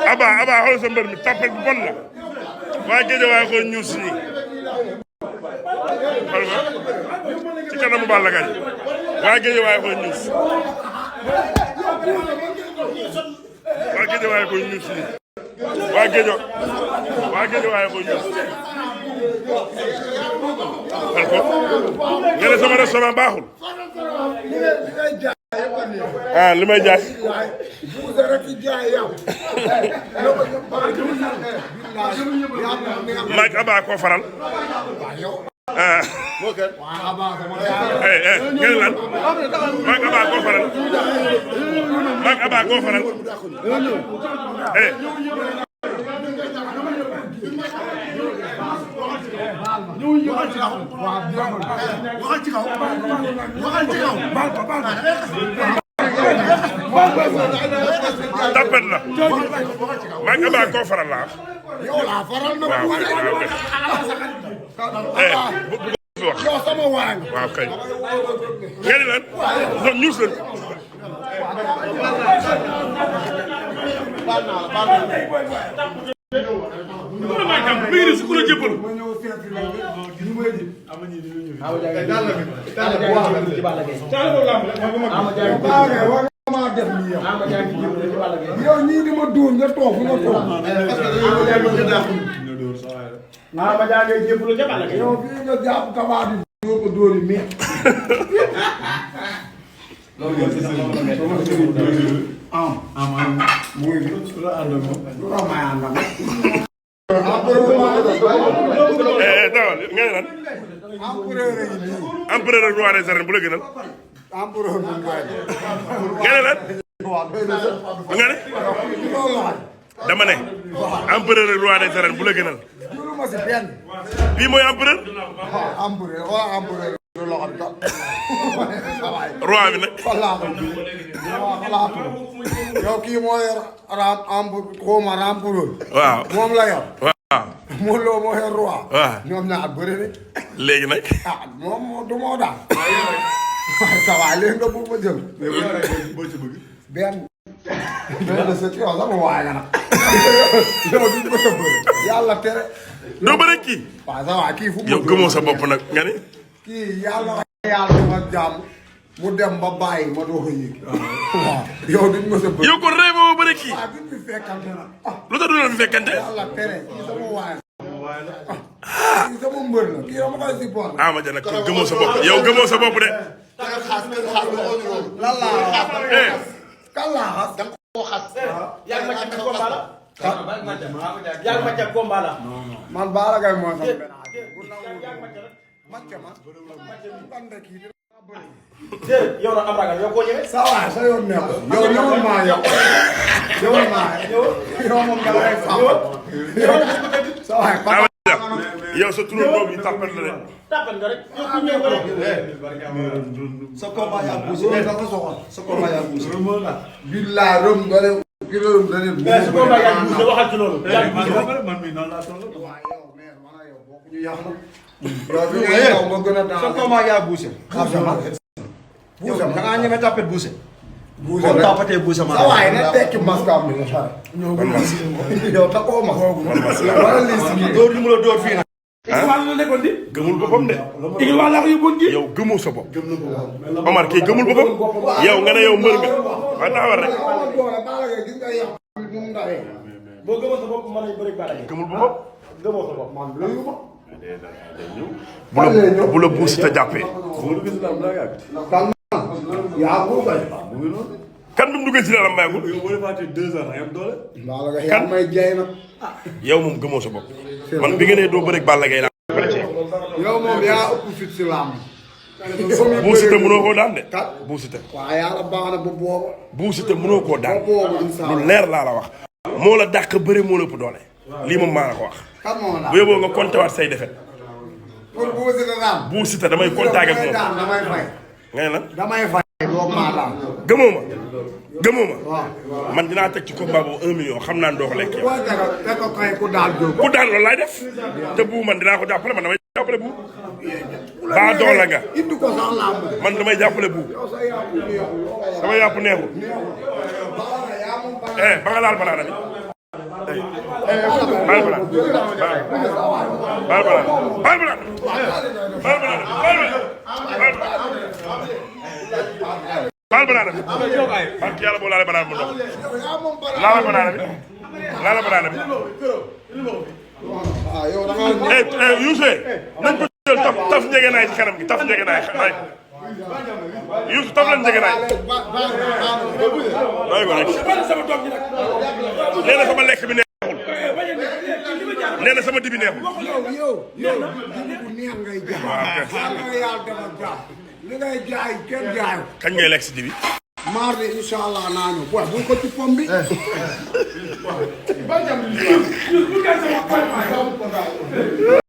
Aba xool sa mbër mi tapet bu bon la waa Géejawaay ko ñuus nii xool nga ci kanamu Balla Gaye waa Géejawaay ko ñuus waa Géejawaay ko ñuus nii waa Géejawaay ko ñuus xool ko nga ne sama restaurant baaxul ah li may jaay Mike Aba koo faral ah ngeen lan Mike Aba koo faral Mike Aba koo faral waxal ci kaw tapet la Mike Aba koo faral la yow laa faral na waaw wax yow sama waay waaw kay ngeen lan ñoom ñuus leen yow ñii di ma dóor nga toog fu nga toog. ma jaa ngay jébbalu ca Balla Gaye. yow fii nga jàpp tabax di dóor ko dóor yi mais. empereur ak roi des arènes bu la gënal. empereur bu ngoy. nga ne lan. nga ne. dama ne. empereur ak roi des arènes bu la gënal. juruma si benn. bii mooy empereur. empereur wala empereur. roi bi nag. yow kii moo yor xawma empereur. waaw moom la yor. waaw. Modou Lo moo yor roi. waaw ñoom ñaar bëri na. léegi nag. ah moom du moo daal. ça va léegi nga bëgg ma jël. boo ci bëgg. benn. benn sa ci yow sama waay nga nag. yow duñ ko sa bëri. yàlla tere. doo bëri kii. waaw ça va kii fu mu. yow gëmoo sa bopp nag nga ni. kii yàlla ma jàmm. mu dem ba bàyyi ma doo ko yëg. waaw yow duñ ko sa bëri. yow kon rëy boo bëri kii. waaw duñ fi fekkante nag. lu tax du leen fi fekkante. yàlla tere kii sama waay la. kii sama mbër la kii dama koy support. ah ma jënd kon gëmoo sa bopp yow gëmoo sa bopp de. lan laa wax. kan laa xas. da nga koo xas. yaa ngi ma ca combat la. yaa ngi ma ca combat la. man Balla Gaye mooy sama benn yow nag am ragal yow koo ñëwee. sa waay sa yoon neex yow ñëwal maa yow. ñëwal maa yow moom da ngay faaw. sa waay papa. yow sa turandoo bi tàppal la de. tàppal nga rek yow ku ñëw nga rek. sa combat yaa poussé dafa soxal sa combat yaa poussé. billaay rëm nga ne ki rëm nga ne. mais sa combat yaa poussé waxal ci loolu. yaa poussé man mii noonu laa toll. waaw yow mais man ak yow bokkuñu yàq na. yow fi nga yow nga gën a daal. sa combat yaa poussé. buuse da ngaa ñeme tapet buuse. buuse boo rek tapatee buuse ma. sa waay na tekki masque am bi nga xare. yow takkoo masque. wala lii si biir. dóor li mu la dóor fii nag. Igil la nekkoon di. gëmul boppam de. Igil waa laa ko yóbbuwoon gi. yow gëmoo sa bopp. Omar kii gëmul boppam. yow nga ne yow mbër nga. waaw taxawal rek. boo gëmoo sa bopp mën nañu bëri Balla Gaye. gëmul boppam. gëmoo sa bopp man loolu ma. bu la buus te jàppee. yaa ko bay. kan bi mu duggee ci dara mayagul. kan may jaay nag. yow moom gëmoo sa bopp. man bi nga nee doo bëreeg Balla Gaye laa bëri ci yow. yow moom yaa ëpp fit si làmb. buusite mënoo koo daan de. kat buusite. waaw yàlla baax na ba booba. buusite mënoo koo daan. ba booba incha allah lu leer laa la wax. moo la dàq bëri moo la ëpp doole. lii moom maa la ko wax. kan moo la bu yóbboo nga compté waat say defet. pour Bou Siteu daan. Bou Siteu damay contact ak moom. damay fay. ngay na damay fay. boobu maa daan. gëmoo ma. gëmoo ma. waaw. man dinaa teg ci combat boobu 1 million xam naa ne doo ko lekk yow. boo teg ko kay ku daal jóg. ku daan loolu laay def. te bu man dinaa ko jàppale man damay jàppale bu. baa doole nga. indi ko sax làmb. man damay jàppale bu. sama yàpp neexul. ba nga laal banaana bi. baal banaana. baal banaana. baal banaana. baal banaana bi. barke yàlla boo laalee banaana mu ndox. laala banaana bi. laala banaana bi. Youssou nañ ko jël taf njëgënaay ci kanam gi taf njëgënaay xay Youssou taf leen njëgënaay. waaye ko rek nee na sama lekk bi neexul. nee na sama dibi neexul. yow dibi bu neex ngay jaay. waaw nga yàlla defal jaay. li ngay jaay kenn jaayu. kañ ngay lekk si dibi. mardi incha allah naa ñëw bu ko ci pom bi.